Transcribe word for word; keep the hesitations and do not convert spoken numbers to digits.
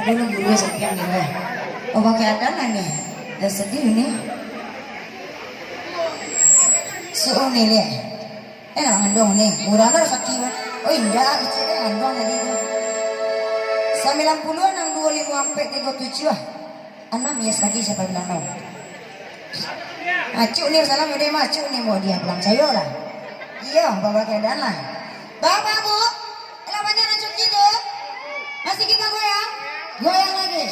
Aduh, lu guru sampiang ni lah. Oh, pakai adan lah ni. Dah sedih ni. Suruh ni, lihat. Eh, nak ngandung ni. Murah lah sakit, bah. Oh, indak, kecil ni ngandung tadi tu. Sambilan puluah, anam duo limo ampek tigo tujuah. Anam, yes lagi, siapa bilang no? Acuk ni salam gede mah, acuk ni mau dia bilang sayo lah. Iya, bawa keadaan lah. Bapak, Bu, lah banyak nak cuci tu. Masih kita goyang? Goyang lagi.